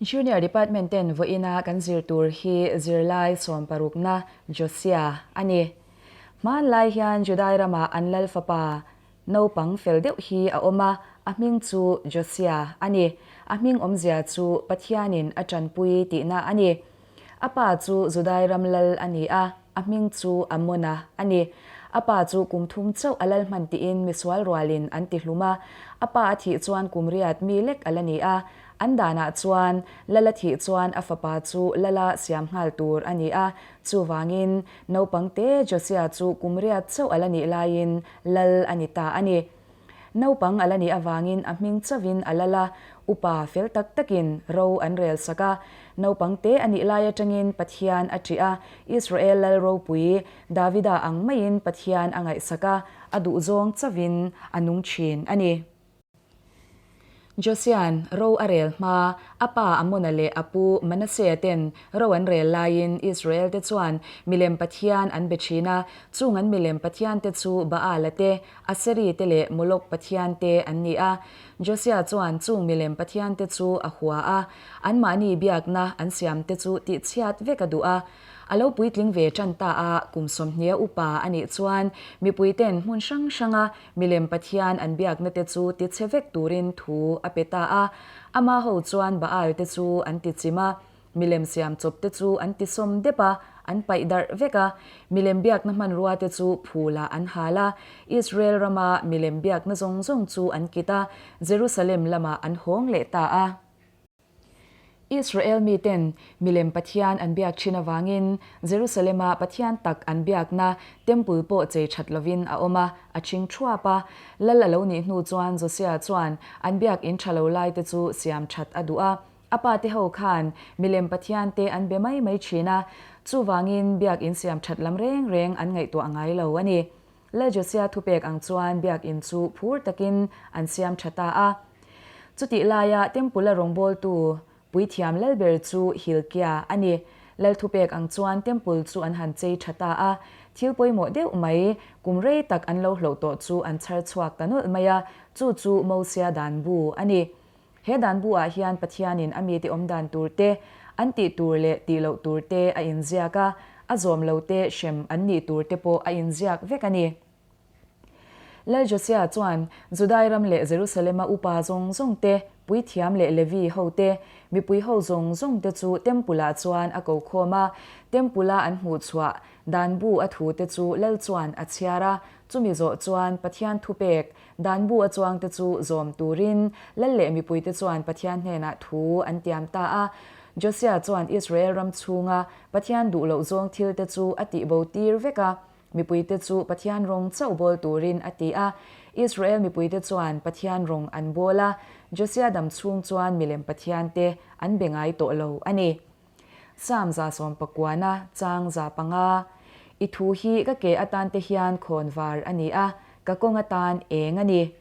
Junior Department ten vawiina kan zir tur hi zirlai sawmparukna Josia a ni. Hmanlai hian Judai ramah an lal fapa naupang fel deuh hi a awm a, a hming chu Josia a ni. A hming awmzia chu Pathianin a tanpui tihna a ni. A pa chu Judai ram lal a ni a, a hming chu Amona a ni. A pa chu kum thum chauh a lal hman tiin misual rualin an ti hlum a. A pa a thih chuan kum riat mi lek a la ni a. An danah chuan Lala thih chuan a fapa chu Lala siam nghal tur a ni a, chuvangin naupang te Josia chu kum riat chauh a la nih laiin Lal a ni ta a ni. Naupang a la nih avangin a hming chauhin a lal a, upa fel tak takin ro an rel sak a. Naupang te a nih lai atangin Pathian a ṭih a, Israel lal ropui Davida ang maiin Pathian a ngaihsak a, a duhzawng chauhin a nung ṭhin a ni. Josia'n ro a rel hma, a pa Amona leh a pu Manasseh ten ro an rel laiin Israel-te chuan milem pathian an be thin a, chung an milem pathiante chu Baala te, Aseri te leh Molok pathian te an ni a. Josia chuan chung milem pathiante chu a hua a, anmahni biakna an siamte chu tihchhiat vek a duh a. A lo puitling ve tan ta a, kum sawmhnia upa a nih chuan mipuiten hmun hrang hranga Milem Pathian an biakna te chu ti chhe vek turin thu a pe ta a. Ama ho chuan Baal te chu an ti chim a, milem siam chawp te chu an ti sawm dep a, an paih darh vek a. Milem biakna hmanrua te chu phulah an hal a, Israel rama milem biakna zawng zawng chu an kit a, Jerusalem lamah an hawng leh ta a. Israel miten milem Pathian an biak thin avangin Jerusalem-a Pathian tak an biakna Temple pawh chei that lovin a awm a, a ching thuap a. Lal a lo nih hnu chuan Josia chuan an biak in tha lo laite chu siam that a duh a. A pate ho khan milem Pathian te an be mai mai thin a, chuvangin biak in siam that lam reng reng an ngaihtuah ngai lo a ni. Lal Josia thupek ang chuan biakinn chu phur takin an siam tha ta a. Chutih laia Temple-a rawngbawltu puithiam lalber chu Hilkia a ni. Lal thupek ang chuan Temple chu an han chei tha ta a. Thil pawimawh deuh mai, kum rei tak an lo hloh tawh chu an chhar chhuak ta nawlh mai a, chu chu Mosia dan bu a ni. He dan bu ah hian Pathianin a mite awm dan tur te, an tih tur leh tih loh tur te a inziak a, a zawm lo te hrem an nih tur te pawh a inziak vek a ni. Lal Josia chuan Judai ram leh Jerusalema upa zawng zawng te, puithiam leh Levi ho te, mipui ho zawng zawng te chu Temple-ah chuan a ko khawm a, Temple-a an hmuh chhuah dan bu a thu te chu Lal chuan a chhiar a, chumi zawh chuan Pathian thupek Dan bu a chuangte chu zawm turin lal leh mipuite chuan Pathian hnenah thu an tiam ta a. Josia chuan Israel ram chhunga Pathian duh loh zawng thilte chu a tihbo tir vek a, mipuite chu Pathian rawng chauh bawl turin a ti a. Israel mipuite chuan Pathian rawng an bawl a, Josia dam chhung chuan milem pathiante an be ngai tawh lo a ni. Psalm 119 chang 500, I thu hi ka ke atan te hian khawn var a ni a, ka kawng atan eng a ni.